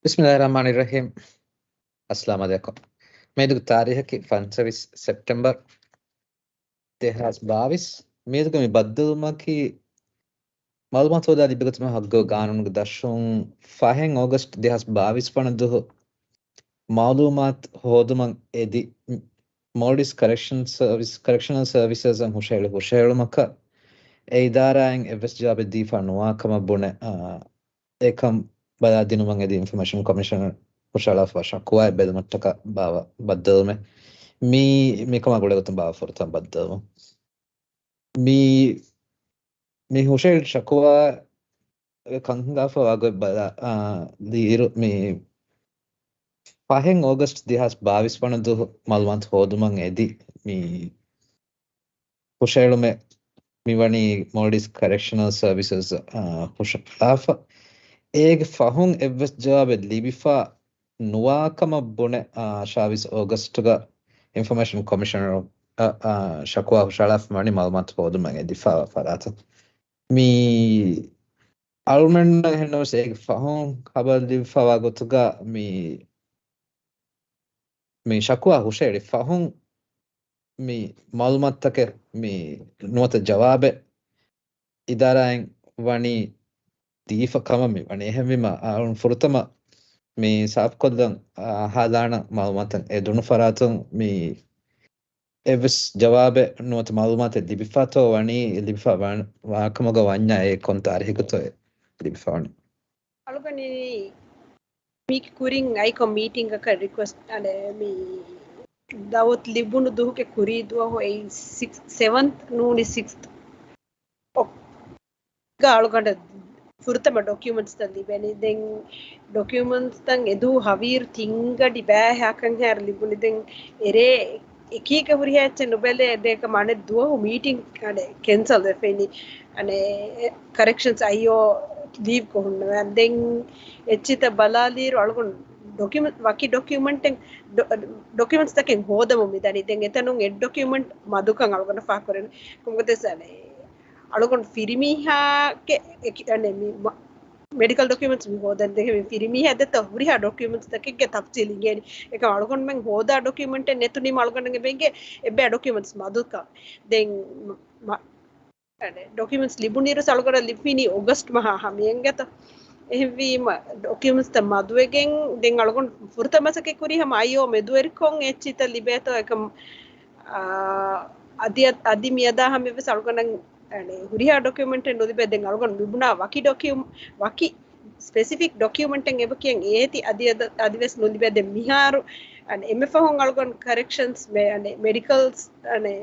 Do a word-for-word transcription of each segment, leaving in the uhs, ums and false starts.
ބިސްމިﷲ ރަޙްމާނި ރަޙީމް. އައްސަލާމު ޢަލައިކުމް. މިއަދުގެ ތާރީޚަކީ ފަންސަވީސް ސެޕްޓެމްބަރ ދެހާސް ބާވީސް. މިއަދުގެ މި ބައްދަލުވުމަކީ މަޢުލޫމާތު ހޯދާ ލިބިގަތުމަށް ހައްގު ގާނޫނުގެ ދަށުން ފަހެއް އޯގަސްޓް ދެހާސް ބާވީސް ވަނަ ދުވަހު މަޢުލޫމާތު ހޯދުމަށް އެދި، މޯލްޑިވްސް ކަރެކްޝަން ސަރވިސް، ކަރެކްޝަނަލް ސަރވިސަސް އަށް ހުށަހެޅި ހުށަހެޅުމަކަށް އެ އިދާރާއިން އެއްވެސް ޖަވާބެއް ދީފާ ނުވާ ކަމަށް ބުނެ، އާ، އެކަން ބަލާދިނުމަށް އެދި އިންފޮމޭޝަން ކޮމިޝަނަށް ހުށަހަޅާފަ ޝަކުވާއެއް ބެލުމަށްޓަކާ ބާވަ ބައްދަލުމެއް. މީ، މިކަމާ ގުޅޭގޮތުން ބާވަ ފުރަތަމަ ބައްދަލުމުން. މީ، މި ހުށަހެޅި ޝަކުވާ ކަން ހިނގާފަ ވާގޮތް ބަލާ، އާ، ދިއިރު މި ފަހެއް އޯގަސްޓް ދެހާސް ބާވީސް ވަނަ ދުވަހު މަޢުލޫމާތު ހޯދުމަށް އެދި މި ހުށަހެޅުމެއް މިވަނީ މޯލްޑިވްސް ކަރެކްޝަނަލް ސަރވިސަސް، އާ، ހުށަހަޅާފަ. އޭގެ ފަހުން އެއްވެސް ޖަވާބެއް ލިބިފަ ނުވާ ކަމަށް ބުނެ، އާ، ޝާވީސް އޯގަސްޓުގަ އިންފޮމޭޝަން ކޮމިޝަނަރު، އާ، އާ، ޝަކުވާ ހުށަހަޅާފަ ވަނީ މަޢުލޫމާތު ހޯދުމަށް އެދިފަ ފަރާތަށް. މި އަޅުމެންނަށް އެހެންނަމަވެސް އޭގެ ފަހުން ޚަބަރު ލިބިފަވާ ގޮތުގަ މި، މި ޝަކުވާ ހުށަހެޅި ފަހުން މި މަޢުލޫމާތުތަކެއް މި ނުވަތަ ޖަވާބެއް އިދާރާއިން ވަނީ ދީފަ ކަމަށް މި ވަނީ. އެހެންވީމަ، އަޅުން ފުރަތަމަ މި ސާފުކޮށްލަން، އަ، އަހާލާނަ މަޢުލޫމާތަށް އެދުނު ފަރާތުން މި އެއްވެސް ޖަވާބެއް ނުވަތަ މަޢުލޫމާތެއް ލިބިފަތޯ ވަނީ، ލިބިފަ ވާ، ވާކަމުގަ ވަންޏާ އެ ކޮން ތާރީޚެއްގަތޯ ލިބިފަ ވަނީ. އަޅުގަނޑު މީގެ ކުރިން އައިކޮށް މީޓިންގަކަށް ރިކުއެސްޓް، އަނެ، މި ދައުވަތު ލިބުނު ދުވަހުގެ ކުރީ ދުވަހު އެއީ ސިކްސް، ސެވަންތް ނޫނީ ސިކްސް ގަ އަޅުގަނޑަށް ފުރަތަމަ ޑޮކިއުމަންޓްސްތައް ލިބެނީ. ދެން ޑޮކިއުމަންޓްސްތައް އެދުވަހު ހަވީރު ތިންގަޑި ބައި ހަކަން ހާރ ލިބުނީ. ދެން އެރޭ އެކީގަ ހުރިހާ އެއްޗެއް ނުބެލޭ. ދޭކަ މާނެ ދުވަހު މީޓިން އަނެ ކެންސަލް ވެފައިނީ. އަނެ ކަރެކްޝަންސް އައިއޯ ލީވް ކޮށް ހުންނަވަން. ދެން އެއްޗިތައް ބަލާލިއިރު އަޅުގަނޑު ޑޮކިއުމަންޓް، ވަކި ޑޮކިއުމަންޓެއް، ޑޮ-، ޑޮކިއުމަންޓްސް ތަކެއް ހޯދަމުން މިދަނީ. ދެން އެތަނުން އެއް ޑޮކިއުމަންޓް މަދުކަން އަޅުގަނޑަށް ފާހަގަކުރެވެނީ. ކޮންމެ ގޮތެއްސަ އަނެ އަޅުގަނޑު ފިރިމީހާގެ އެކި-، އަނެ މި މަ-، މެޑިކަލް ޑޮކިއުމަންޓްސް މި ހޯދަން ދެން ފިރިމީހާ ދެތަ ހުރިހާ ޑޮކިއުމަންޓްސް ތަކެއްގެ ތަފްސީލް އިނގޭނީ. އެކަމް އަޅުގަނޑުމެން ހޯދާ ޑޮކިއުމަންޓެއް ނެތުނީމަ އަޅުގަނޑުގެ ބެންގެ އެއްބައި ޑޮކިއުމަންޓްސް މަދުކަން. ދެން މަ-، މަ-، އަނެ ޑޮކިއުމަންޓްސް ލިބުނިރުސް އަޅުގަނޑަށް ލިބިފިނީ އޮގަސްޓް މަހާ ހަމައިންގަތަ. އެހެންވީމަ ޑޮކިއުމަންޓްސްތައް މަދުވެގެން ދެން އަޅުގަނޑު ފުރަތަމަ މަސައްކަތް ކުރީ ހަމަ އައިއޯ މެދުވެރިކޮށް އެއްޗިތައް ލިބޭތޯ އެކަމް، އާ، އަދި، އަދި މިއަދާ ހަމަވެސް އަޅުގަނޑަށް އަނެ ހުރިހާ ޑޮކިއުމަންޓެއް ނުލިބޭ. ދެން އަޅުގަނޑު މިބުނާ ވަކި ޑޮކިއު-، ވަކި ސްޕެސިފިކް ޑޮކިއުމަންޓެއް އެބަ ކިޔަން އޭތި އަދި އަދަ-، އަދިވެސް ނުލިބޭ. ދެން މިހާރު އަނެ އެންމެ ފަހުން އަޅުގަނޑު ކަރެކްޝަންސް މެ-، އަނެ މެޑިކަލްސް އަނެ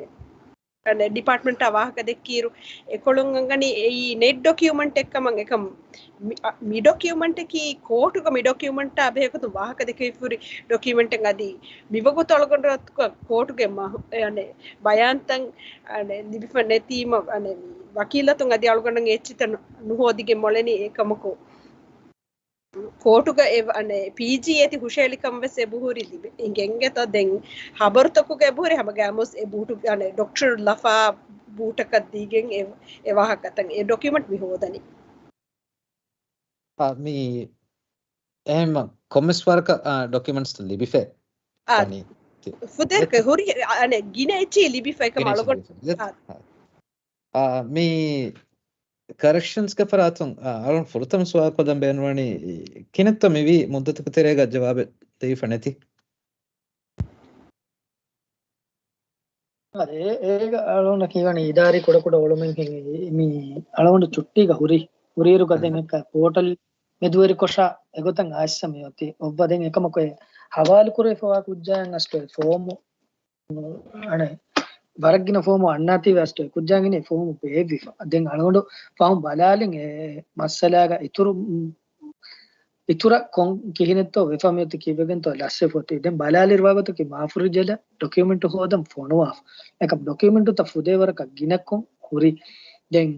އަނެ ޑިޕާޓްމަންޓާ ވާހަކަ ދެއްކިއިރު، އެކޮޅުން އަންގަނީ އެއީ ނެޓް ޑޮކިއުމަންޓެއް ކަމަށް. އެކަމް މި-، އަ، މި ޑޮކިއުމަންޓަކީ ކޯޓުގަ މި ޑޮކިއުމަންޓާ ބެހޭގޮތުން ވާހަކަ ދެކެވިފަހުރި ޑޮކިއުމަންޓެއް. އަދި މިވަގުތު އަޅުގަނޑު ކޯޓުގެ މަ-، އަނެ ބަޔާންތައް އަނެ ލިބިފަ ނެތީމަ، އަނެ ވަކީލަތުން އަދި އަޅުގަނޑަށް އެއްޗިތައް ނު-، ނުހޯދިގެން މޮޅެނީ. އެކަމަކު ކޯޓުގަ އެ، އަނެ، ޕީޖީ އޭތި ހުށަހެޅިކަން ވެސް އެބަހުރި ލިބެ-، އިނގެންގެތޯ. ދެން ހަބަރުތަކުގަ އެބަހުރި ހަމަ ގާމުސް އެ ބޫޓު، އަނެ، ޑޮކްޓަރު ލަފާ ބޫޓަކަށް ދީގެން އެ، އެ ވާހަކަތައް އެ ޑޮކިއުމަންޓް މި ހޯދަނީ. އާ، މި އެހެން ކޮންމެސް ވަރަކަށް، އާ، ޑޮކިއުމަންޓްސް ލިބިފަ އާ، ވަނީ. ފުދޭވަރަކަށް ހުރި، އަނެ، ގިނަ އެއްޗިހި ލިބިފަ އެކަމަށް ގިނަ އެއްޗިހި އަޅުގަނޑު ލިބިފަ. އާ. އާ، މި ކަރެކްޝަންސްގެ ފަރާތުން، އާ، އަޅުން ފުރަތަމަ ސުވާލު ކޮށްލަން ބޭނުންވަނީ، ކިނެއްތޯ މިވީ މުއްދަތަކު ތެރޭގަ ޖަވާބެއް ދެވިފަ ނެތި؟ އާ، އޭ-، އޭގަ އަޅުންނަށް ކީވަނީ އިދާރީ ކުޑަކުޑަ އޮޅުމެއް ހިނގި މި އަޅުގަނޑު ޗުއްޓީގަ ހުރި، ހުރިއިރުގަ ދެން އެކަ ޕޯޓަލް މެދުވެރިކޮށާ އެގޮތަށް އައިސްސަ މިއޮތީ. އޮއްވަ ދެން އެކަމަކު އެ ހަވާލު ކުރެވިފަވާ ކުއްޖާއަށް އަސްކޮ އެ ފޯމު އަނެ، ވަރަށް ގިނަ ފޯމު އަންނާތީވެ އަސްޓޮ އެ ކުއްޖާގިނަ އެ ފޯމު ބޭއްވިފަ. ދެން އަޅުގަނޑު ފަހުން ބަލާލިން އެ މައްސަލާގަ އިތުރު، އިތުރަށް ކޮން ކިހިނެއްތޯ ވެފަ މިއޮތީ ކީއްވެގެންތޯ ލަސްވެފަ އޮތީ. ދެން ބަލާލިއިރު ވާގޮތަކީ މާފުރިޖަލަށް ޑޮކިއުމެންޓު ހޯދަން ފޮނުވާފަ. އެކަމް ޑޮކިއުމެންޓުތައް ފުދޭވަރަކަށް ގިނަކޮށް ހުރި. ދެން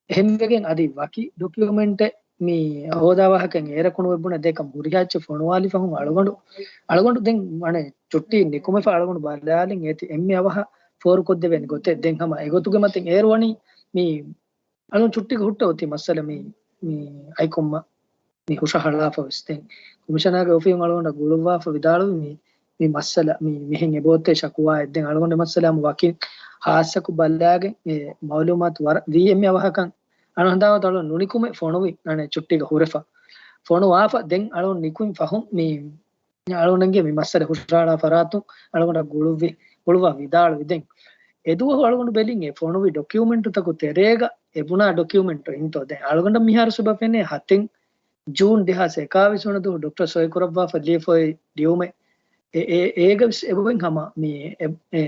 އެހެންވެގެން އަދި ވަކި ޑޮކިއުމެންޓެއް މި ހޯދާ ވާހަކައިން އޭރަކު ނުވެ ބުނެ ދޭކަން ހުރިހާ އެއްޗެއް ފޮނުވާލި ފަހުން އަޅުގަނޑު، އަޅުގަނޑު ދެން އަނެއް ޗުއްޓީ ނިކުމެފަ އަޅުގަނޑު ބަލާލިން އޭތި އެންމެ އަވަހަށް ފޯރުކޮށްދެވޭނެ ގޮތެއް. ދެން ހަމަ އެގޮތުގެ މަތިން އޭރު ވަނީ މި އަޅުން ޗުއްޓީގަ ހުއްޓަ އޮތީ މައްސަލަ މި، މި އައިކޮށްމަ. މި ހުށަހަޅާފަ ވެސް. ދެން ކޮމިޝަނާގެ އޮފީހުން އަޅުގަނޑަށް ގުޅުއްވާފަ ވިދާޅުވި މި، މި މައްސަލަ މި، މިހެން އެބައޮތޭ ޝަކުވާއެއް. ދެން އަޅުގަނޑު މައްސަލަ ވަކިން ހާއްސަކޮށް ބަލާގެން އެ މައުލޫމާތު ވަރަށް ވީ އެންމެ އަވަހަކަށް އަޅުގަނޑު ހަނދާންވަތަ އަޅުގަނޑު ނުނިކުމެ ފޮނުވި އަނެއް ޗުއްޓީގަ ހުރެފަ. ފޮނުވާފަ ދެން އަޅުގަނޑު ނިކުތް ފަހުން މި އަޅުގަނޑުގެ މި މައްސަލަ ހުށަހަޅާ ފަރާތުން އަޅުގަނޑަށް ގުޅުއްވި، ގުޅުއްވާ ވިދާޅުވި. ދެން އެދުވަހު އަޅުގަނޑު ބެލިން އެ ފޮނުވި ޑޮކިއުމެންޓުތަކު ތެރޭގަ އެބުނާ ޑޮކިއުމެންޓު އިންތޯ. ދެން އަޅުގަނޑަށް މިހާރު ސުބަ ފެނޭ ހަތެއް ޖޫން ދެހާސް އެކާވީސް ވަނަ ދުވަހު ޑޮކްޓަރ ސޮއި ކުރައްވާފަ ލިޔެފައި ލިޔުމެއް. އެ، އެ، އޭގަ ވެސް އެބައިން ހަމަ މި އެ، އެ،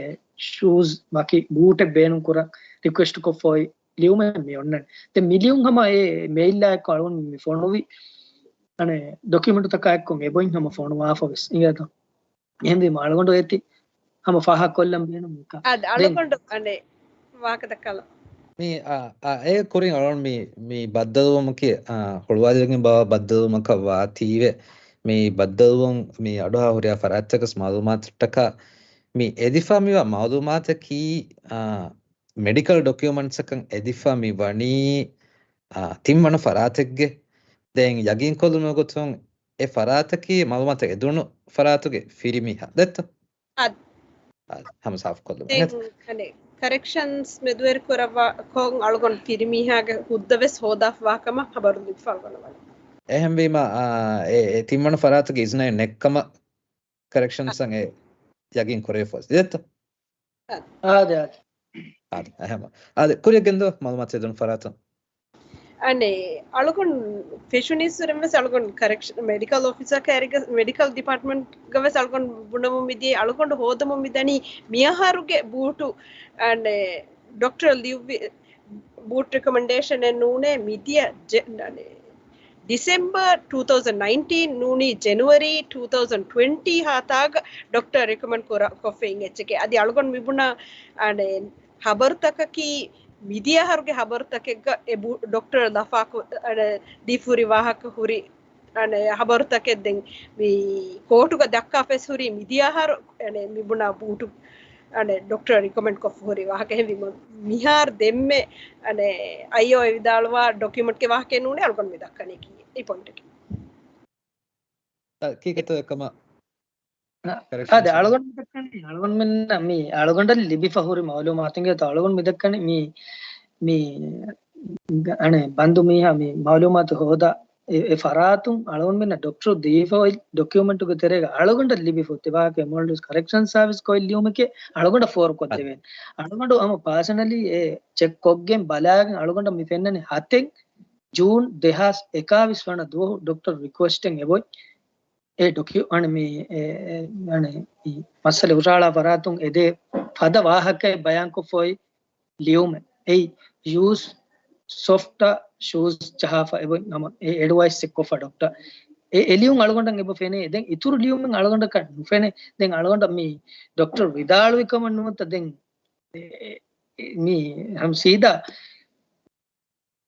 ޝޫޒް ވަކި ބޫޓެއް ބޭނުން ކުރަން ރިކުއެސްޓް ކޮށްފައި ލިޔުމެއް މި އޮންނަން. ދެން މި ލިޔުން ހަމަ އެ މެއިލްއާ އެއްކޮށް އަޅުގަނޑު މި ފޮނުވި އަނެއް ޑޮކިއުމެންޓުތަކާ އެއްކޮށް އެބައިން ހަމަ ފޮނުވާފަ ވެސް އިނގޭތޯ. އެހެންވީމަ އަޅުގަނޑު އެތި ހަމަ ފާހަގަކޮށްލަން ބޭނުން މިކަން. އަދި ދެން އަޅުގަނޑު އަނެއް ވާހަކަ ދައްކާލަ. މި، އާ، އާ، އޭ ކުރިން އަޅުގަނޑު މި، މި ބައްދަލުވުމަކީ، އާ، ހުޅުވާލިގެން ބާ ބައްދަލުވުމަކަށް ވާތީވެ. މި ބައްދަލުވުން މި އަޑުހާ ހުރިހާ ފަރާތްތަކަސް މައުލޫމާތަށްޓަކާ މި އެދިފާ މިވާ މައުލޫމާތަކީ، އާ، މެޑިކަލް ޑޮކިއުމެންޓްސްއަކަށް އެދިފާ މި ވަނީ، އާ، ތިންވަނަ ފަރާތެއްގެ. ދެން ޔަގީންކޮށްލުމުގެ ގޮތުން އެ ފަރާތަކީ މައުލޫމާތު އެދުނު ފަރާތުގެ ފިރިމީހާ ދެއްތޯ؟ އަދި. އަދި، ހަމަ ސާފުކޮށްލުމަށް. ދެން އަނެއް ކަރެކްޝަންސް މެދުވެރި ކުރައްވާ ކޮން އަޅުގަނޑު ފިރިމީހާގެ ހުއްދަ ވެސް ހޯދާފަ ވާކަމަށް ހަބަރު ލިބިފަ އަޅުގަނޑަށް ވަނީ. އެހެންވީމަ، އާ، އެ، އެ ތިންވަނަ ފަރާތުގެ އިޒްނައެއް ނެއްކަމަށް ކަރެކްޝަންސްއަށް އެ ޔަގީން ކުރެވިފަ ދެއްތޯ؟ އާދެ، އާދެ. އާދެ، އެހެން. އާދެ، ކުރިއަށް ގެންދަވާ މައުލޫމާތު ހެދުނު ފަރާތުން. އަނެއް އަޅުގަނޑު ފެށުނީއްސުރެން ވެސް އަޅުގަނޑު ކަރެކްޝަން މެޑިކަލް އޮފިސަރ ކައިރިގަ މެޑިކަލް ޑިޕާޓްމަންޓްގަ ވެސް އަޅުގަނޑު ބުނަމުން މިދިޔަ އަޅުގަނޑު ހޯދަމުން މިދަނީ މިއަހަރުގެ ބޫޓު އަނެއް ޑޮކްޓަރ ލިޔުއްވި ބޫޓް ރެކޮމެންޑޭޝަނެއް ނޫނޭ މިދިޔަ ޖެ-، އަނެއް ޑިސެމްބަރ ޓޫ ތައުސަންޑް ނައިންޓީން ނޫނީ ޖެނުއަރީ ޓޫ ތައުސަންޑް ޓްވެންޓީ ހާތާގަ ޑޮކްޓަރ ރެކޮމެންޑް ކުރ-، ކޮށްފައި އެއްޗެކޭ. އަދި އަޅުގަނޑު މިބުނާ އަނެއް ހަބަރުތަކަކީ މިދިޔަ އަހަރުގެ ހަބަރުތަކެއްގަ އެ ބު-، ޑޮކްޓަރ ލަފާ ކު-، އަނެއް ދީފުރި ވާހަކަ ހުރި އަނެއް ހަބަރުތަކެއް ދެން މި ކޯޓުގަ ދައްކާފަސް ހުރީ މިދިޔަ އަހަރު އަނެއް މިބުނާ ބޫޓު އަނެއް ޑޮކްޓަރ ރިކޮމެންޑް ކޮށްފަ ހުރި ވާހަކަ. އެހެންވީމަ މިހާރު ދެންމެ އަނެއް އައިއޯ އެ ވިދާޅުވާ ޑޮކިއުމެންޓްގެ ވާހަކައެއް ނޫނޭ އަޅުގަނޑު މި ދައްކަނީކީ އެ ޕޮއިންޓަކީ. އަ، ކީކޭތޯ އެކަމަށް އަ، ކަރެކްޝަންސް އާދެ، އަޅުގަނޑު މިދައްކަނީ، އަޅުގަނޑުމެންނަށް މި އަޅުގަނޑަށް ލިބިފަ ހުރި މައުލޫމާތުގެ ތަ އަޅުގަނޑު މިދައްކަނީ މި، މި އަނެއް ބަންދު މީހާ މި މައުލޫމާތު ހޯދާ އެ، އެ ފަރާތުން އަޅުގަނޑުމެންނަށް ޑޮކްޓަރު ދީފައި ޑޮކިއުމެންޓުގެ ތެރޭގަ އަޅުގަނޑަށް ލިބިފަ އޮތް ތިބާކެ މޯލްޑިވްސް ކަރެކްޝަން ސާވިސް ކޮއި ލިޔުމެކޭ އަޅުގަނޑަށް ފޯރުކޮށްދެވޭނެ. އަޅުގަނޑު ހަމަ ޕާސަނަލީ އެ ޗެކް ކޮށްގެން ބަލާގެން އަޅުގަނޑަށް މި ފެންނަނީ ހަތެއް ޖޫން ދެހާސް އެކާވީސް ވަނަ ދުވަހު ޑޮކްޓަރ ރިކުއެސްޓެއް އެބޮތް. އެ ޑޮކިއު-، އަނެ މި، އެ، އެ، އަނެ މި މައްސަލަ ހުށަހަޅާ ފަރާތުން އެދޭ ފަދަ ވާހަކައެއް ބަޔާންކޮށްފައި ލިޔުމެއް. އެއީ ޔޫސް ސޮފްޓަ ޝޫޒް ޖަހާފަ އެބަ ނަމަ އެ އެޑްވައިސް އެއްކޮށްފަ ޑޮކްޓަރ. އެ، އެ ލިޔުން އަޅުގަނޑަށް އެބަ ފެނޭ. ދެން އިތުރު ލިޔުމެއް އަޅުގަނޑަކަށް ނުފެނޭ. ދެން އަޅުގަނޑަށް މި ޑޮކްޓަރ ވިދާޅުވި ކަމަށް ނުވަތަ ދެން އެ، އެ، އެ، މި ހަމަ ސީދާ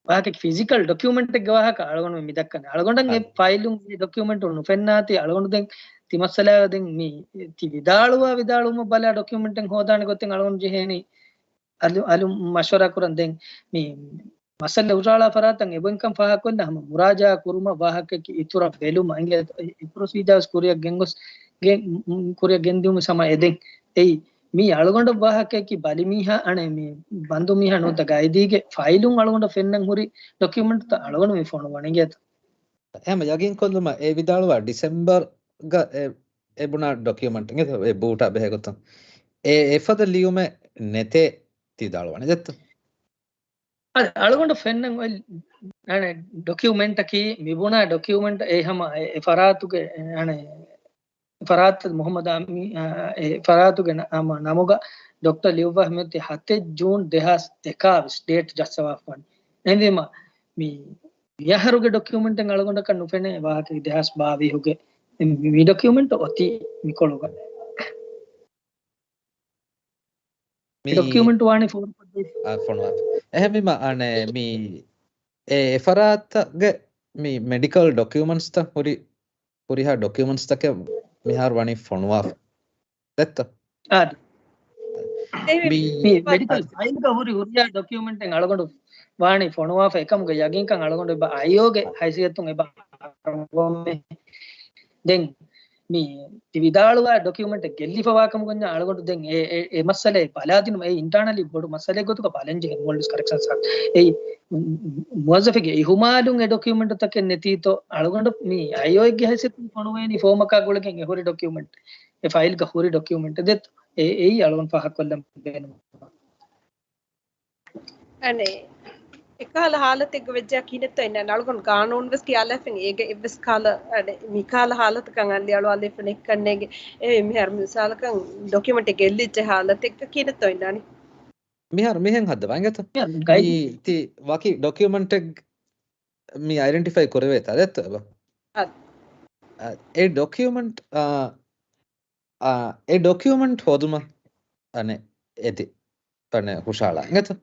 ވާހަކަ ފިޒިކަލް ޑޮކިއުމެންޓެއްގެ ވާހަކަ އަޅުގަނޑު މި ދައްކަނީ. އަޅުގަނޑަށް އެ އަދި. ފައިލުން އެ ޑޮކިއުމެންޓު ނުފެންނާތީ އަޅުގަނޑު ދެން ތި މައްސަލާގަ ދެން މި ތި ވިދާޅުވާ ވިދާޅުވުމަށް ބަލާ ޑޮކިއުމެންޓެއް ހޯދާނެ ގޮތެއް އަޅުގަނޑު ޖެހޭނީ އަލު-، އަލު މަޝްވަރާ ކުރަން. ދެން މި މައްސަލަ ހުށަހަޅާ ފަރާތަށް އެބައިންކަން ފާހަގަކޮށްލާ ހަމަ މުރާޖާ ކުރުމަށް ވާހަކައަކީ އިތުރަށް ބެލުމަށް އިނގޭ. އެ ޕްރޮސީޖާވެސް ކުރިއަށް ގެންގޮސް ގެ-، ކުރިއަށް ގެންދިއުމަށް ހަމަ އެދެން. އެއީ މީ އަޅުގަނޑަށް ވާހަކައަކީ ބަލި މީހާ އަނެއް މި ބަންދު މީހާ ނުވަތަ ގައިދީގެ ފައިލުން އަޅުގަނޑަށް ފެންނަން ހުރި ޑޮކިއުމެންޓްތައް އަޅުގަނޑު މި ފޮނުވަނީ އިނގޭތަ؟ އެހެން ޔަގީންކޮށްލުމަށް އެ ވިދާޅުވާ ޑިސެމްބަރގަ އެ، އެ ބުނާ ޑޮކިއުމެންޓް އެ ބޫޓާ ބެހޭ ގޮތުން އެ އެފަދަ ލިޔުމެއް ނެތޭ ތި ވިދާޅުވަނީ ދެއްތޯ؟ އަދި އަޅުގަނޑަށް ފެންނަން އޮތް އަނެއް ޑޮކިއުމެންޓަކީ މިބުނާ ޑޮކިއުމެންޓް އެ ހަމަ އެ، އެ ފަރާތުގެ އަނެއް ފަރާތް މުހައްމަދު އަމީ، އާ، އެ ފަރާތުގެ ނަ-، ހަމަ ނަމުގަ ޑޮކްޓަރ ލިޔުއްވާ ހިމެނެއް ހަތެއް ޖޫން ދެހާސް އެކާވީސް ޑޭޓް ޖައްސަވާފަ ވަނީ. އެހެންވީމަ، މި، މި އަހަރުގެ ޑޮކިއުމެންޓެއް އަޅުގަނޑަކަށް ނުފެނޭ ވާހަކަ ދެހާސް ބާވީހުގެ މި، މި ޑޮކިއުމެންޓް އޮތީ މިކޮޅުގަ. މި ޑޮކިއުމެންޓް ވާނީ ފޯރުކޮށްދޭ. އާ، ފޮނުވާ. އެހެންވީމަ، އަނެއް މި އެ، އެ ފަރާތްތަކުގެ މި މެޑިކަލް ޑޮކިއުމެންޓްސްތައް ހުރި، ހުރިހާ ޑޮކިއުމެންޓްސްތަކެއް މިހާރު ވަނީ ފޮނުވާފަ. ދެއްތޯ؟ އާދެ. މި މި މެޑިކަލް ފައިލްގަ ހުރި ހުރިހާ ޑޮކިއުމެންޓެއް އަޅުގަނޑު ވާނީ ފޮނުވާފަ އެކަމުގެ ޔަގީންކަން އަޅުގަނޑު އެބަ އައިއޯގެ ހައިސިއްޔަތުން އެބަ އަރުވަން މެ. ދެން މި ތި ވިދާޅުވާ ޑޮކިއުމެންޓެއް ގެއްލިފަވާކަމުގަ އަޅުގަނޑު ދެން އެ، އެ، އެ މައްސަލައެއް ބަލާދިނުމަށް އެ އިންޓާނަލީ ބޮޑު މައްސަލައެއް ގޮތުގަ ބަލަން ޖެހޭ މޯލްޑިވްސް ކަރެކްޝަންސް އެ މުވައްޒަފެއްގެ އިހުމާލުން އެ ޑޮކިއުމެންޓުތަކެއް ނެތީތޯ އަޅުގަނޑު މި އައިއޯއެއްގެ ހައިސިއްޔަތުން ފޮނުވޭނީ ފޯމަކާ ގުޅިގެން އެ ހުރި ޑޮކިއުމެންޓް، އެ ފައިލްގަ ހުރި ޑޮކިއުމެންޓް ދެއްތޯ އެ، އެއީ އަޅުގަނޑު ފާހަގަކޮށްލަން ބޭނުން. އަނެ، އެކަހަލަ ހާލަތެއްގަ ވެއްޖާ ކިހިނެއްތޯ އިންނާނެ. އަޅުގަނޑު ގާނޫނު ވެސް ކިޔާލާފައި އޭގެ އެއްވެސް ކަހަލަ، އަނެ، މިކަހަލަ ހާލަތަކަށް އަލިއަޅުވާލެވިފަ ނެއްކަންނޭގެ. އެ މިހާރު މިސާލަކަށް ޑޮކިއުމެންޓެއް ގެއްލިއްޖެ ހާލަތެއްގަ ކިހިނެއްތޯ އިންނާނެ. މިހާރު މިހެން ހައްދަވާ އިނގޭތަ؟ މިހާރު ގައި- މީ ތި ވަކި ޑޮކިއުމެންޓެއް މި އައިޑެންޓިފައި ކުރެވޭތާ ދެއްތޯ އެބަ؟ އަދި. އަ، އެ ޑޮކިއުމެންޓް، އާ، އާ، އެ ޑޮކިއުމެންޓް ހޯދުމަށް އަނެ އެދި. އަނެ ހުށަހަޅާ. އިނގޭތަ؟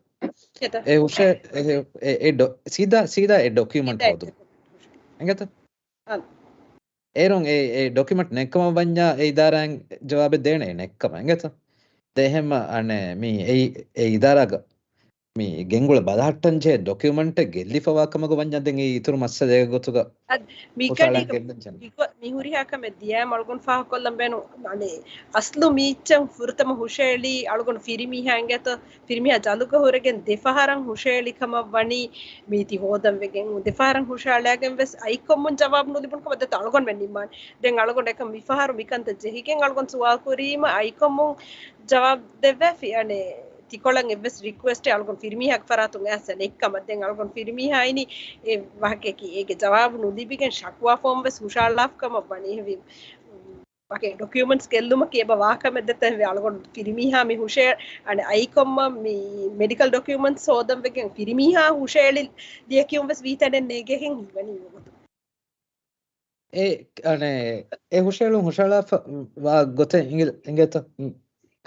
އެ ހުށަ-، އެ، އެ، އެ ޑޮ-، ސީދާ، ސީދާ އެ ޑޮކިއުމެންޓް ހޯދުމަށް. އިނގޭތަ؟ އަން. އޭރުން އެ، އެ ޑޮކިއުމެންޓް ނެއްކަމަށް ވަންޏާ އެ އިދާރާއިން ޖަވާބެއް ދޭނެ އެ ނެއްކަމަށް. އިނގޭތަ؟ ދެ އެހެންމަ އަނެ މި އެ، އެ އިދާރާގަ މި ގެންގުޅެ ބަލަހައްޓަންޖެހޭ ޑޮކިއުމެންޓެއް ގެއްލިފަވާ ކަމަކު ވަންޏާ ދެން އެ އިތުރު މައްސަލައެއް ގޮތުގަ އަދި މިކަނީ ހުށަހަޅަން ގެންދަން ޖެހޭ. މިކޮ-، މި ހުރިހާ ކަމެއް ދިޔައިމަ އަޅުގަނޑު ފާހަގަކޮށްލަން ބޭނުން. އަނެ، އަސްލު މީއްޗަށް ފުރަތަމަ ހުށައެޅީ އަޅުގަނޑު ފިރިމީހާ އިނގޭތޯ، ފިރިމީހާ ޖަލުގަ ހުރެގެން ދެފަހަރަށް ހުށައެޅި ކަމަށް ވަނީ މީތި ހޯދަން ވެގެން. ދެފަހަރަށް ހުށައަޅާގެން ވެސް އައިކޮށްމުން ޖަވާބު ނުލިބުނު ކަމަށް ދެއްތޯ އަޅުގަނޑުމެން ނިންމާނެ. ދެން އަޅުގަނޑު އެކަން މިފަހަރު މިކަންތައް ޖެހިގެން އަޅުގަނޑު ސުވާލު ކުރީމަ އައިކޮށްމުން ޖަވާބު ދެއްވާފި. އަނެ، ތިކޮޅަށް އެއްވެސް ރިކުއެސްޓެއް އަޅުގަނޑު ފިރިމީހާގެ ފަރާތުން އައިސް ނެއްކަމަށް. ދެން އަޅުގަނޑު ފިރިމީހާ އިނީ އެ ވާހަކައަކީ އޭގެ ޖަވާބު ނުލިބިގެން ޝަކުވާ ފޯމް ވެސް ހުށައަޅާފަ ކަމަށް ވަނީ. އެހެންވީމަ ވާގެ ޑޮކިއުމެންޓްސް ގެއްލުމަކީ އެބަ ވާކަމެއް ދެއްތޯ އެހެންވީ އަޅުގަނޑު ފިރިމީހާ މި ހުށައެ-، އަނެ އައިކޮށްމަ މި މެޑިކަލް ޑޮކިއުމެންޓްސް ހޯދަން ވެގެން ފިރިމީހާ ހުށައެޅި ލިޔެކިޔުން ވެސް ވީތަނެއް ނޭގޭހެން ހީވަނީ ވަގުތު. އެ، އަނެ، އެ ހުށައެޅުން ހުށައަޅާފަ ވާ ގޮތެއް އިނގި-، އިނގޭތަ؟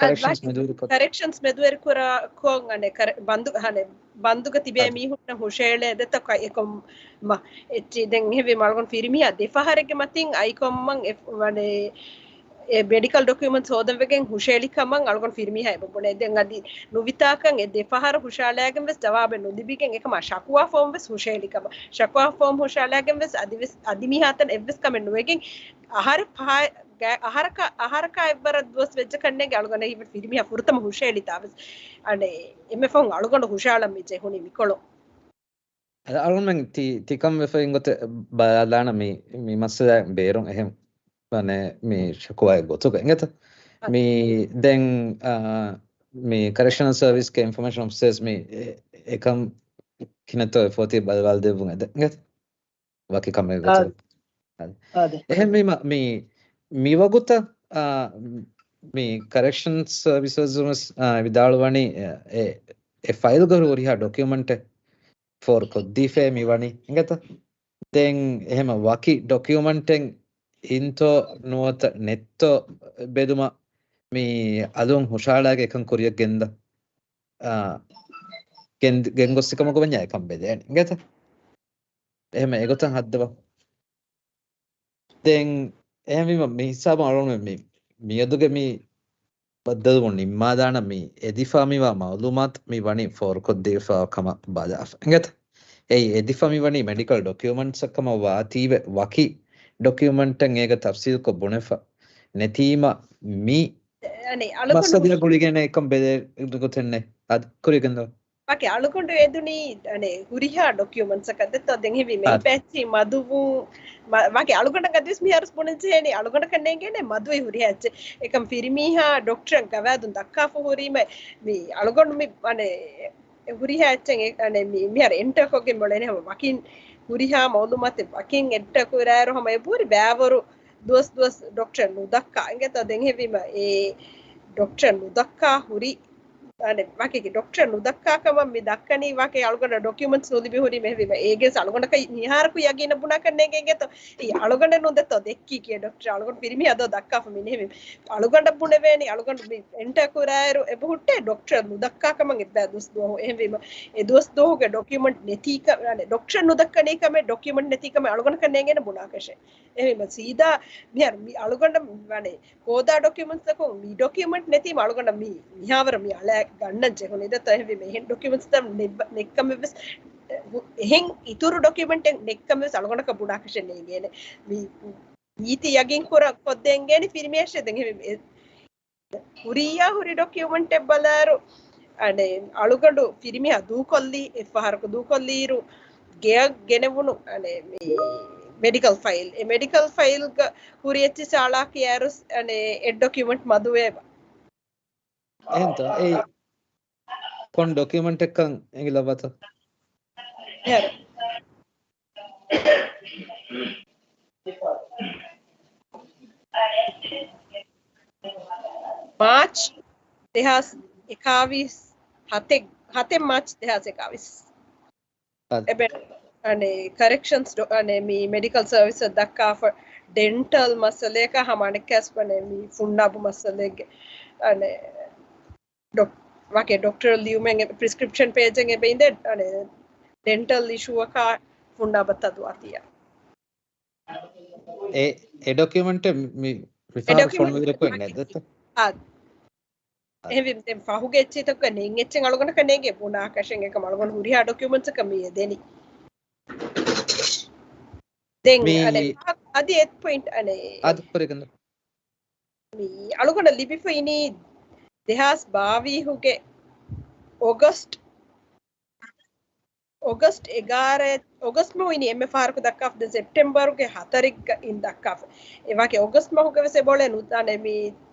ކަރެކްޝަންސް މެދުވެރި ކޮށް. ކަރެކްޝަންސް މެދުވެރި ކުރާ ކޮށް އަނެ ކަރެ-، ބަންދު-، އަނެ ބަންދުގަ ތިބޭ އަދި. މީހުންނަށް ހުށައެޅޭ ދެއްތޯ އެކޮށް މަ-، އެއްޗި ދެން އެހެންވީމަ އަޅުގަނޑު ފިރިމީހާ ދެފަހަރެއްގެ މަތިން އައިކޮށްމަން އެ، އަނެ، އެ މެޑިކަލް ޑޮކިއުމެންޓްސް ހޯދަން ވެގެން ހުށައެޅި ކަމަށް އަޅުގަނޑު ފިރިމީހާ އެބަ ބުނޭ. ދެން އަދި ނުވިތާކަން އެ ދެފަހަރު ހުށައަޅާގެން ވެސް ޖަވާބެއް ނުލިބިގެން އެކަމާ ޝަކުވާ ފޯމް ވެސް ހުށައެޅި ކަމަށް. ޝަކުވާ ފޯމް ހުށައަޅާގެން ވެސް އަދި ވެސް އަދި މިހާތަނަށް އެއްވެސް ކަމެއް ނުވެގެން އަހަރެއް ފަހަ-، ގަ-، އަހަރަކަށް، އަހަރަކާ އެއްވަރަށް ދުވަސް ވެއްޖެ ކަންނޭނގެ އަޅުގަނޑަށް ހީވެ ފިރިމީހާ ފުރަތަމަ ހުށައެޅިތާ ވެސް. އަނެ، އެންމެ ފަހުން އަޅުގަނޑު ހުށައަޅަން މި ޖެހުނީ މިކޮޅު. އަ-، އަޅުގަނޑުމެން ތި-، ތިކަން ވެފައި އިން ގޮތެއް ބަލާލާނަ މި، މި މައްސަލަ ބޭރުން އެހެން ވަނެ މި ޝަކުވާއެއް ގޮތުގަ އިނގޭތަ؟ އަ. މި ދެން، އާ، މި ކަރެކްޝަނަލް ސަރވިސްގެ އިންފޮމޭޝަން އޮފިސަރސް މި އެ-، އެކަން ކިހިނެއްތޯ އެ ފޯތި ބަލަ-، ބަލައިދެއްވުން އެދެ އިނގޭތަ؟ ވަކި ކަމެއް ގޮތަށް. އާދެ. އާދެ. އެހެންވީމަ، މި، މި ވަގުތަށް، އާ، މި ކަރެކްޝަން ސަރވިސަސް ވެސް، އާ، ވިދާޅުވަނީ، އެ، އެ، އެ ފައިލްގަ ހުރިހާ ޑޮކިއުމެންޓެއް ފޯރުކޮށްދީފައޭ މި ވަނީ އިނގޭތަ؟ ދެން އެހެމަ ވަކި ޑޮކިއުމެންޓެއް އިންތޯ ނުވަތަ ނެތްތޯ ބެލުމަށް މި އަލުން ހުށައަޅާގެ އެކަން ކުރިއަށް ގެންދަ، އާ، ގެން-، ގެންގޮސްސިކަމަކު ވަންޏާ އެކަން ބެލޭނެ އިނގޭތަ؟ އެހެމަ އެގޮތަށް ހައްދަވަ. ދެން އެހެންވީމަ މި ހިސާބުން އަޅުގަނޑުމެން މި، މިއަދުގެ މި ބައްދަލުވުން ނިންމާލާނަ މި އެދިފާ މިވާ މައުލޫމާތު މި ވަނީ ފޯރުކޮށްދީފާ ކަމަށް ބަލާފަ އިނގޭތަ؟ އެއީ އެދިފާ މި ވަނީ މެޑިކަލް ޑޮކިއުމެންޓްސް ކަމަށް ވާތީވެ ވަކި ޑޮކިއުމެންޓެއް އޭގަ ތަފްސީލްކޮށް ބުނެފަ ނެތީމަ މި އަނެ، އަޅުގަނޑު މައްސަލަ ގުޅިގެން އެކަން ބެލޭ ގޮތެއް ނެތް. އަދި ކުރިގެން ދޯ. ވާގެ އަޅުގަނޑު އެދުނީ، އަނެ، ހުރިހާ ޑޮކިއުމެންޓްސްއަކަށް ދެއްތޯ ދެން ހެވީ މެ އަދި. ބެއްޗި މަދުވުން، މަ-، ވާގެ އަޅުގަނޑަށް އަދިވެސް މިހާރުސް ބުނެޖެހޭނީ، އަޅުގަނޑަކަށް ނޭނގޭނެ މަދުވެ ހުރިހާ އެއްޗެއް. އެކަން ފިރިމީހާ ޑޮކްޓަރަށް ގަވާއިދުން ދައްކާފަ ހުރީމަ، މި އަޅުގަނޑު މި، އަނެ، ހުރިހާ އެއްޗެއް، އެ، އަނެ، މި-، މިހާރު އެންޓަރ ކޮށްގެން މޮޅޭނެ ހަމަ ވަކިން ހުރިހާ މައުލޫމާތެއް ވަކިން އެންޓަރ ކުރާއިރު ހަމަ އެބަހުރި ބައިވަރު ދުވަސް ދުވަސް ޑޮކްޓަރ ނުދައްކާ އިނގޭތޯ ދެން ހެވީމަ އެ ޑޮކްޓަރ ނުދައްކާ ހުރި، އަނެ، ވާގެ ޑޮކްޓަރ ނުދައްކާ ކަމަށް މި ދައްކަނީ ވާގެ އަޅުގަނޑަށް ޑޮކިއުމެންޓްސް ނުލިބި ހުރީ މެ ހެވީމަ އޭގެސް އަޅުގަނޑަކަށް މިހާރަކު ޔަގީނަށް ބުނާކަށް ނޭނގެ އިނގޭތޯ އެ އަޅުގަނޑެއް ނުދެއްތޯ ދެއްކީ ކިޔޭ ޑޮކްޓަރ އަޅުގަނޑު ފިރިމީ އަދޯ ދައްކާފަ މި ނެހެވީ އަޅުގަނޑަށް ބުނެވޭނީ އަޅުގަނޑު މި އެންޓަރ ކުރާއިރު އެބަހުއްޓޭ ޑޮކްޓަރ ނުދައްކާ ކަމަށް އެއްބައި ދުވަސް ދުވަހު އެހެންވީމަ އެ ދުވަސް ދުވަހުގެ ޑޮކިއުމެންޓް ނެތީ ކަ-، އަނެ، ޑޮކްޓަރ ނުދައްކަނީ ކަމެއް ޑޮކިއުމެންޓް ނެތީ ކަމެއް އަޅުގަނޑަކަށް ނޭނގޭނެ ބުނާކަށެއް. އެހެންވީމަ ސީދާ މިހާރު މި އަޅުގަނޑަށް ވަނެ ހޯދާ ޑޮކިއުމެންޓްސްތަކުން މި ޑޮކިއުމެންޓް ނެތީމަ އަޅުގަނޑަށް މި މިހާވަރަށް މި އަޅާ ގަންނަން ޖެހުނީ ދެއްތޯ އެހެންވީމަ އެހެން ޑޮކިއުމެންޓްސްތައް ނެއް-، ނެއްކަމެއްވެސް އެހެން އިތުރު ޑޮކިއުމެންޓެއް ނެތްކަމެއް ވެސް އަޅުގަނޑަކަށް ބުނާކަށެއް ނޭނގޭނެ. މި ނީތި ޔަގީން ކުރ ކޮށްދޭނގޭނެ ފިރިމިއަށެއް ދެން އެ ހުރިއްޔާ ހުރި ޑޮކިއުމެންޓެއް ބަލާއިރު، އަނެ، އަޅުގަނޑު ފިރިމިހާ ދޫކޮށްލީ، އެއްފަހަރަކު ދޫކޮށްލީއިރު، ގެއަށް ގެނެވުނު، އަނެ، މި މެޑިކަލް ފައިލް، އެ މެޑިކަލް ފައިލްގަ ހުރި އެއްޗި ސާޅާކިޔާއިރު، އަނެ، އެއް ޑޮކިއުމެންޓް މަދުވޭބަ. އެހެންތަ؟ އެއީ ކޮން ޑޮކިއުމެންޓެއްކަން އެނގިލައްވަތަ؟ މާޗް ދެހާސް އެކާވީސް، ހަތެއް، ހަތެއް މާޗް ދެހާސް އެކާވީސް. އަދި. އެބެ، އަނެ، ކަރެކްޝަންސް ޑޮ-، އަނެ، މި މެޑިކަލް ސަރވިސަސް ދައްކާފަ، ޑެންޓަލް މައްސަލައަކަށް ހަމަ އަނެއްކާސް ވަނެ މި ފުންނާބު މައްސަލައެއްގެ، އަނެ، ޑޮކް-، ވާކެ ޑޮކްޓަރ ލިޔުމެއް ޕްރިސްކްރިޕްޝަން ޕޭޖެއް އެބަ އިނދެ، އަނެ، ޑެންޓަލް އިޝޫއަކާ ފުންނާބަ ތަދުވާތީއާ. އެ، އެ ޑޮކިއުމެންޓެއް މި އެ ރިފާރު ޑޮކިއުމެންޓް ފޮނުވި ރެކޯޑް ނެތް ދެތަ؟ އާ. އެހެންވީމަ ދެން ފަހުގެ އެއްޗެއްތަކުގަ ނެތް އެއްޗެއް އަޅުގަނޑަކަށް ނޭނގޭ ބުނާކަށެއް އެކަމަ އަޅުގަނޑު ހުރިހާ ޑޮކިއުމެންޓްސްއަކަށް މި އެދެނީ. ދެން މި އަދި، އަދި އެއް ޕޮއިންޓް އަނެ އަދި ކުރިގަން. މި އަޅުގަނޑަށް ލިބިފަ އިނީ ދެހާސް ބާވީހުގެ އޮގަސްޓް، އޮގަސްޓް އެގާރަ، އޮގަސްޓް މަހު އިނީ އެންމެ ފަހަރަކު ދައްކާފަ، ދެން ސެޕްޓެމްބަރުގެ ހަތަރެއްގަ އިން ދައްކާފަ. އެ ވާކެ އޮގަސްޓް މަހުގެ ވެސް އެބައުޅޭ ނުދާނެ މި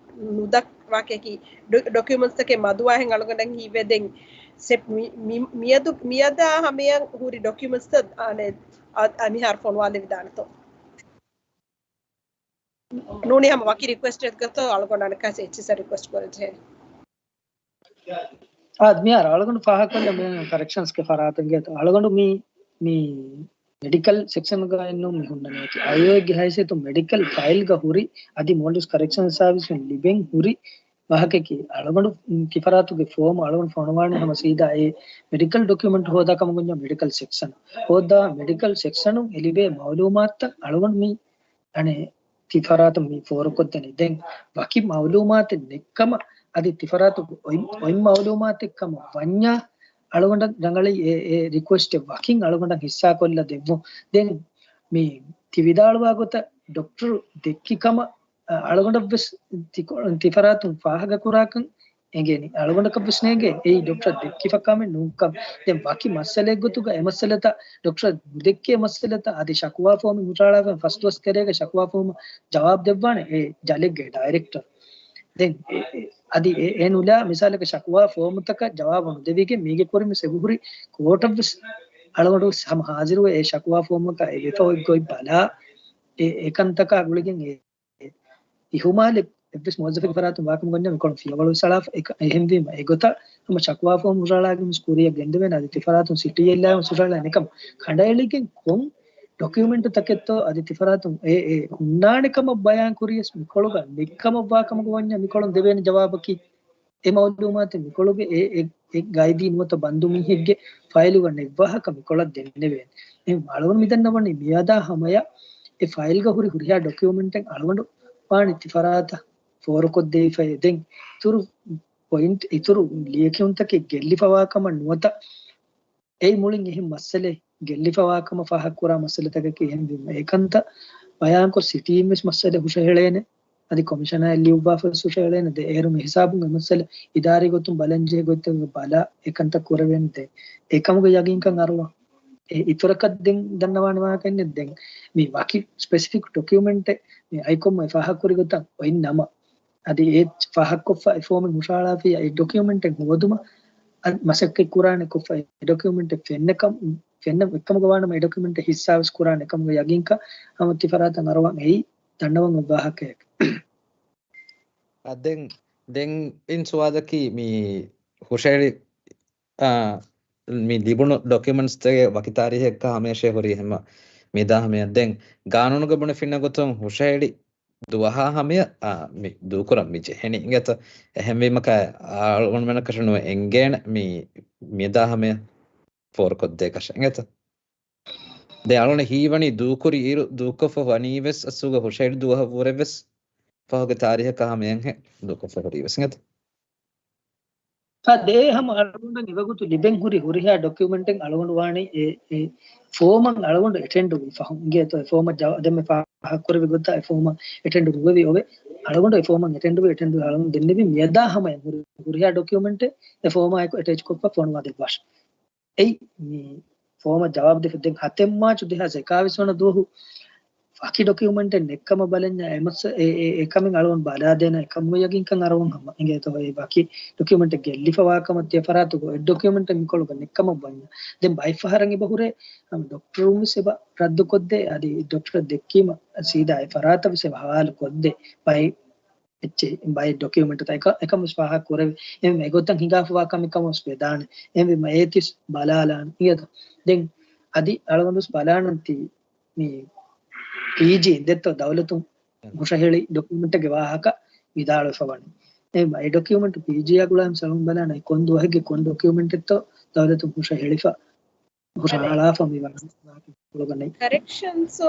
ނުދަ-، ވާކެކީ ޑޮ-، ޑޮކިއުމެންޓްސްތަކެއް މަދުވާހެން އަޅުގަނޑަށް ހީވޭ ދެން ސެޕް-، މި-، މި-، މިއަދު، މިއަދާ ހަމަޔަށް ހުރި ޑޮކިއުމެންޓްސްތައް އަނެ، އަ-، އަ-، މިހާރު ފޮނުވާލެވިދާނެތޯ. ނޫނީ ހަމަ ވަކި ރިކުއެސްޓެއްގަތޯ އަޅުގަނޑު އަނެއްކާސް އެއްޗިއްސަށް ރިކުއެސްޓް ކުރެއްޖެ. އާ، މިހާރު އަޅުގަނޑު ފާހަގަކޮށްލަން މި ކަރެކްޝަންސްގެ ފަރާތުން ގޭތޯ. އަޅުގަނޑު މި، މި މެޑިކަލް ސެކްޝަންގައެއްނު މި ހުންނަނީ. އައިއޯއެއްގެ ހައިސިއްޔަތުން މެޑިކަލް ފައިލްގަ ހުރި އަދި މޯލްޑިވްސް ކަރެކްޝަން ސާވިސް ލިބެން ހުރި ވާހަކައަކީ، އަޅުގަނޑު ތިފަރާތުގެ ފޯމު އަޅުގަނޑު ފޮނުވާނެ ހަމަ ސީދާ އެ މެޑިކަލް ޑޮކިއުމެންޓް ހޯދާ ކަމަށް ގޮންޏާ މެޑިކަލް ސެކްޝަން. ހޯދާ މެޑިކަލް ސެކްޝަނުން އެ ލިބޭ މައުލޫމާތުތައް އަޅުގަނޑު މި އަނެ ތިފަރާތުން މި ފޯރުކޮށްދެނީ. ދެން ވަކި މައުލޫމާތެއް ނެއްކަމަށް އަދި ތިފަރާތު އޮތް، އޮތް މައުލޫމާތެއް ކަމަށް ވަންޏާ އަޅުގަނޑަށް ރަނގަޅީ އެ، އެ ރިކުއެސްޓެއް ވަކިން އަޅުގަނޑަށް ހިއްސާކޮށްލަ ދެއްވުން. ދެން މި ތި ވިދާޅުވާ ގޮތަށް ޑޮކްޓަރު ދެއްކި ކަމަށް އަ، އަޅުގަނޑަށްވެސް ތި-، ތިފަރާތުން ފާހަގަކުރާކަން އެނގޭނީ. އަޅުގަނޑަކަށްވެސް ނޭނގޭ އެއީ ޑޮކްޓަރ ދެއްކިފަ ކަމެއް ނޫންކަން. ދެން ވަކި މައްސަލައެއްގޮތުގަ އެ މައްސަލަތައް ޑޮކްޓަރ ނުދެއްކޭ މައްސަލަތައް އަދި ޝަކުވާ ފޯމެއް ހުށަހަޅާފަ ފަސް ދުވަސް ތެރޭގަ ޝަކުވާ ފޯމަށް ޖަވާބު ދެއްވާނެ އެ ޖަލެއްގެ ޑައިރެކްޓަރ. ދެން އެ، އެ، އަދި އެ، އެ ނުލާ މިސާލަކަށް ޝަކުވާ ފޯމުތަކަށް ޖަވާބު ނުދެވިގެން މީގެ ކުރިން ވެސް އެބަހުރި ކޯޓަށްވެސް އަޅުގަނޑު ހަމަ ހާޒިރުވެ އެ ޝަކުވާ ފޯމަކަށް އެ ވެފަ އޮތް ގޮތް ބަލާ އެ، އެކަންތަކާ ގުޅިގެން އެ އިހުމާލެއް އެއްވެސް މުވައްޒަފެއްގެ ފަރާތުން ވާކަމަށް ގޮންޏާ މިކޮޅުން ފިޔަވަޅު ވިސްއަޅާފަ. އެކަ-، އެހެންވީމަ އެގޮތަށް ހަމަ ޝަކުވާ ފޯމް ހުށަހަޅާގެން ވެސް ކުރިއަށް ގެންދެވޭނެ. އަދި ތިފަރާތުން ސިޓީއެއްލާ ވެސް ހުށަހަޅާ ނެކަމަ ކަނޑައެޅިގެން ކޮން ޑޮކިއުމެންޓުތަކެއްތޯ އަދި ތިފަރާތުން އެ، އެ ހުންނާނެ ކަމަށް ބަޔާން ކުރިޔަސް މިކޮޅުގަ ނެއްކަމަށް ވާކަމަށް ގޮންޏާ މިކޮޅުން ދެވޭނެ ޖަވާބަކީ އެ މައުލޫމާތެއް މިކޮޅުގެ އެ، އެ، އެ ގައިދީ ނުވަތަ ބަންދު މީހެއްގެ ފައިލުގަ ނެއްވާހަކަ މިކޮޅަށް ދެންނެވޭނެ. އެ އަޅުގަނޑު މިދަންނަވަނީ މިއަދާ ހަމަޔަށް އެ ފައިލްގަ ހުރި ހުރިހާ ޑޮކިއުމެންޓެއް އަޅުގަނޑު ވާނީ ތިފަރާތަށް ފޯރުކޮށްދެވިފައޭ. ދެން އިތުރު ޕޮއިންޓް، އިތުރު ލިޔެކިޔުންތަކެއް ގެއްލިފަވާ ކަމަށް ނުވަތަ އެއީ މުޅިން އެހެން މައްސަލައެއް ގެއްލިފަވާ ކަމަށް ފާހަގަކުރާ މައްސަލަތަކަކީ. އެހެންވީމަ އެކަންތައް ބަޔާންކޮށް ސިޓީން ވެސް މައްސަލަ ހުށަހެޅޭނެ. އަދި ކޮމިޝަނާއަށް ލިޔުއްވާފަ ހުށަހެޅޭނެ. ދެ އޭރު މި ހިސާބުން އެ މައްސަލަ އިދާރީ ގޮތުން ބަލަންޖެހޭ ގޮތްތަކުގެ ބަލާ އެކަންތައް ކުރެވޭނެ. ދެ އެކަމުގެ ޔަގީންކަން އަރުވާ. އެ އިތުރަކަށް ދެން ދަންނަވާނެ ވާހަކައެއް ނެތް. ދެން މި ވަކި ސްޕެސިފިކް ޑޮކިއުމެންޓެއް މި އައިކޮމް އެ ފާހަގަކުރި ގޮތަށް އޮތް ނަމަ، އަދި އެ ފާހަގަކޮށްފަ އެ ފޯމެއް ހުށަހަޅާފިއްޔާ އެ ޑޮކިއުމެންޓެއް ހޯދުމަށް އަދި މަސައްކަތް ކުރާނެ ކޮށްފަ އެ ޑޮކިއުމެންޓެއް ފެންނަކަމް، ފެންނަ އެއްކަމުގަ ވާނަމަ އެ ޑޮކިއުމެންޓެއް ހިއްސާވެސް ކުރާނެ ކަމުގެ ޔަގީންކަން ހަމަ ތިފަރާތަށް އަރުވަން އެއީ ދަންނަވަން އޮތް ވާހަކައެއް. އަ، ދެން، ދެން އިން ސުވާލަކީ މި ހުށަހެޅި، އާ، މި ލިބުނު ޑޮކިއުމެންޓްސްތަކެއް ވަކި ތާރީހެއްގަ ހަމަޔަށޭ ހުރީ ހަމަ މިދާ ހަމަޔަށް. ދެން ގާނޫނުގަ ބުނެފިންނަ ގޮތުން ހުށަހެޅި ދުވަހާ ހަމަޔަށް، އާ، މި ދޫކުރަން މި ޖެހެނީ އިނގޭތަ؟ އެހެންވީމަ އަޅުގަނޑުމެންނަކަށެއް ނުވެ އެނގޭނެ މި މިދާ ހަމަޔަށް ފޯރުކޮށްދޭކަށެއް އިނގޭތަ؟ ދެން އަޅުގަނޑަށް ހީވަނީ ދޫކުރި އިރު ދޫކޮށްފަ ވަނީވެސް އަސްލުގަ ހުށަހެޅި ދުވަހަށްވުރެވެސް ފަހުގެ ތާރީހަކާ ހަމަޔަށްހެން ދޫކޮށްފަ ހުރީވެސް އިނގޭތަ؟ އާ، ދޭ ހަމަ އަޅުގަނޑަށް އެވަގުތު ލިބެން ހުރި ހުރިހާ ޑޮކިއުމެންޓެއް އަޅުގަނޑު ވާނީ އެ، އެ ފޯމަށް އަޅުގަނޑު އެޓެންޑު ވި ފަހުން. އިނގޭތޯ އެ ފޯމަށް ޖަވާ-، ދެން މި ފާހަގަކުރެއްވި ގޮތަށް އެ ފޯމަށް އެޓެންޑު ނުވެވި އޮވެ. އަޅުގަނޑު އެ ފޯމަށް އެޓެންޑު ވި، އެޓެންޑު އަޅުގަނޑު ދެންނެވި މިއަދާ ހަމަޔަށް ހުރި ހުރިހާ ޑޮކިއުމެންޓެއް އެ ފޯމާއެކު އެޓޭޗް ކޮށްފަ ފޮނުވާ ދެއްވާށި. އެއީ މި ފޯމަށް ޖަވާބު ދެފަ. ދެން ހަތެއް މާޗު ދެހާސް އެކާވީސް ވަނަ ދުވަހު ވަކި ޑޮކިއުމެންޓެއް ނެއްކަމަށް ބަލަންޏާ އެމަސް އެ، އެ، އެކަމެއް އަޅުގަނޑު ބަލާދޭނަ އެކަމު ޔަގީންކަން އަރަވަން ހަމަ އިނގޭތޯ އެ ވަކި ޑޮކިއުމެންޓެއް ގެއްލިފަވާ ކަމަށް ތިޔަ ފަރާތުގަ އެއް ޑޮކިއުމެންޓެއް މިކޮޅުގަ ނެއްކަމަށް ވަންޏާ. ދެން ބައެއް ފަހަރަށް އެބަ ހުރޭ ހަމަ ޑޮކްޓަރުން ވެސް އެބަ ރައްދުކޮށްދޭ، އަދި ޑޮކްޓަރަށް ދެއްކީމަ ސީދާ އެ ފަރާތަށް ވެސް އެބަ ހަވާލު ކޮށްދޭ. ބައެއް އެއްޗެއް ބައެއް ޑޮކިއުމެންޓްތައް އެކަ-، އެކަމަސް ފާހަގަ ކުރެވި. އެހެން އެގޮތަށް ހިނގާފަވާ ކަމެއް ކަމަސް ވެދާނެ. އެހެންވީމަ އޭތިސް ބަލާލާނެ. އިނގޭތަ؟ ދެން އަދި އަޅުގަނޑުސް ބަލާނަން ތީ މި ޕީޖީ އިނދެއްތޯ ދައުލަތުން ހުށަހެޅި ޑޮކިއުމެންޓެއްގެ ވާހަކަ ވިދާޅުވެފަ ވަނީ. އެހެން އެ ޑޮކިއުމެންޓް ޕީޖީއާ ގުޅާމް ސަލުން ބަލާނަ ކޮން ދުވަހެއްގެ ކޮން ޑޮކިއުމެންޓެއްތޯ ދައުލަތުން ހުށަހެޅިފަ. ހުށަހަޅާފަ މި ވަނީ ކުޅުގަނެ. ކަރެކްޝަންސު،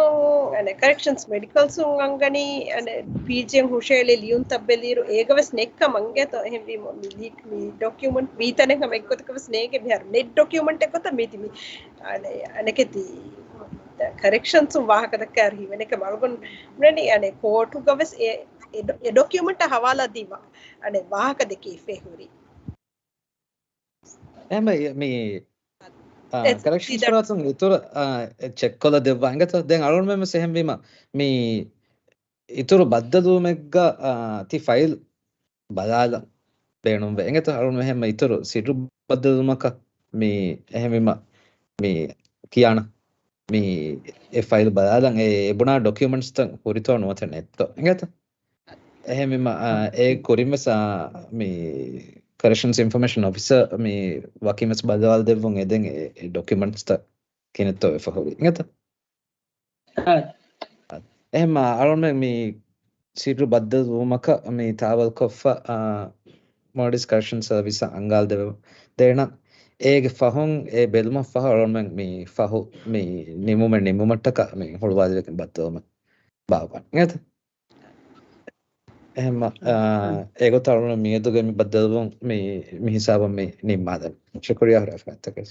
އަނެ، ކަރެކްޝަންސް މެޑިކަލްސުން އަންގަނީ، އަނެ، ޕީޖީއަށް ހުށަހެޅި ލިޔުންތައް ބެލިއިރު އޭގަވެސް ނެއްކަމަށް އިނގޭތޯ. އެހެންވީމަ މި ލީ-، މި ޑޮކިއުމެންޓް މީތަނެއް ހަމަ އެއްގޮތަކަށް ވެސް ނޭނގެ މިހާރު ނެޓް ޑޮކިއުމެންޓެއް ގޮތަށް މީތި މި، އަނެ، އަނެކެތި ކަރެކްޝަންސުން ވާހަކަ ދައްކާ ހީވަނެކަ މަޅުގަނޑު މިނަނީ، އަނެ، ކޯޓުގަވެސް އެ، އެ ޑޮ-، އެ ޑޮކިއުމެންޓަށް ހަވާލާ ދީ ވާ، އަނެ، ވާހަކަ ދެކެވިފައި ހުރީ. އެހެންވެ، މި، އާ، އެ، ކަރެކްޝަންސް ސީދާ ފަރާތުން އިތުރަށް، އާ، ޗެކްކޮށްލަ ދެއްވާ އިނގޭތަ؟ ދެން އަޅުގަނޑުމެން ވެސް އެހެންވީމަ، މި އިތުރު ބައްދަލުވުމެއްގަ، އާ، ތި ފައިލް ބަލާލަން ބޭނުންވޭ. އިނގޭތަ؟ އަޅުގަނޑު އެހެންމަ އިތުރު ސިއްރު ބައްދަލުވުމަކަށް މި އެހެންވީމަ، މި ކިޔާނަ. މި އެ ފައިލް ބަލާލަން އެ އެބުނާ ޑޮކިއުމެންޓްސްތައް ހުރިތޯ ނުވަތަ ނެތްތޯ އިނގޭތަ؟ އެހެންވީމަ، އާ، އެ ކުރިންވެސް، އާ، މި ކަރެކްޝަންސް އިންފޮމޭޝަން އޮފިސަރ މި ވަކިންވެސް ބައްދަލުވާލަދެއްވުން އެދެން އެ، އެ ޑޮކިއުމެންޓްސްތައް ކިހިނެއްތޯ ވެފަ ހުރީ އިނގޭތަ؟ އާ. އެހެންމަ އަޅުގަނޑުމެން މި ސިއްރު ބައްދަލުވުމަކަށް މި ތާވަލްކޮށްފަ، އާ، މޯލްޑިވްސް ކަރެކްޝަން ސަރވިސަށް އަންގާލަދެވޭނަން. އޭގެ ފަހުން އެ ބެލުމަށް ފަހު އަޅުގަނޑުމެން މި ފަހު މި ނިމުމެއް ނިމުމަށްޓަކާ މި ހުޅުވާލެވިގެން ބައްދަލުވުމެއް ބާއްވަން. އެހެން، އާ، އެގޮތަށް އަޅުގަނޑު މިއަދުގެ މި ބައްދަލުވުން މި، މި ހިސާބަށް މި ނިންމާލަން. ޝުކުރިއްޔާ ހުރި ފަރާތްތަކަށް.